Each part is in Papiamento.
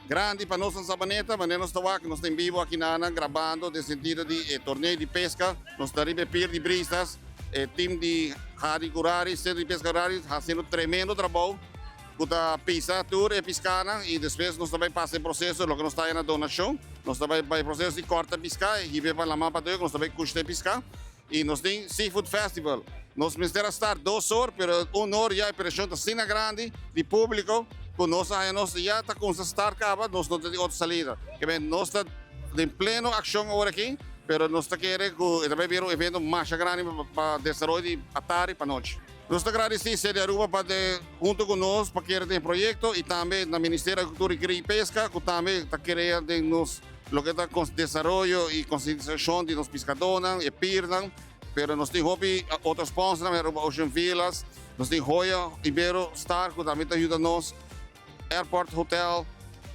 Grandi pa nos na Sabaneta, manera nos ta wak, nos ta en bibo aki na grabando den sentido di e torneo di pesca. Nos ta riba e pier di Brisas, e team di Harry Curari, Centro di Pesca Curari, haciendo tremendo trabou cu ta pisa tur e piscanan y despues nos ta bay pasa e proceso, loke nos ta na donacion. Nos ta bay bay proceso di corta pisca y hibe pa lama pa nos ta bay cushta e pisca. Y nos tin Seafood Festival. Nos mester a start 2 or, pero 1 or ya e presion ta asina grandi di publico cu nos a nos ya ta con start caba, nos no tin otro salida. Kiermen nos ta den pleno accion awor aki, pero nos ta kere cu tambe bira un evento mas grandi pa desaroyo di atardi pa anochi. Nos ta gradici Cede Aruba pa de, hunto cu nos pa kere den proyecto y tambe na Ministerio di Agricultura y Pesca cu tambe ta kere den nos loke ta desaroyo y concientisacion di nos piscadornan y piernan, pero nos tin hopi otro sponsor, Aruba Ocean Villas, nos tin Joya Ibero Star cu tambe ta yuda nos, Airport Hotel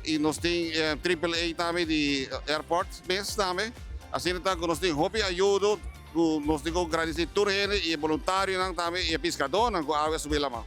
y nos tin Triple A tambe di Airport mes tambe. Asina ta cu nos tin hopi ayudo cu nos tin cu gradici tur hende y voluntarionan tambe y piscadornan cu awe a subi lama.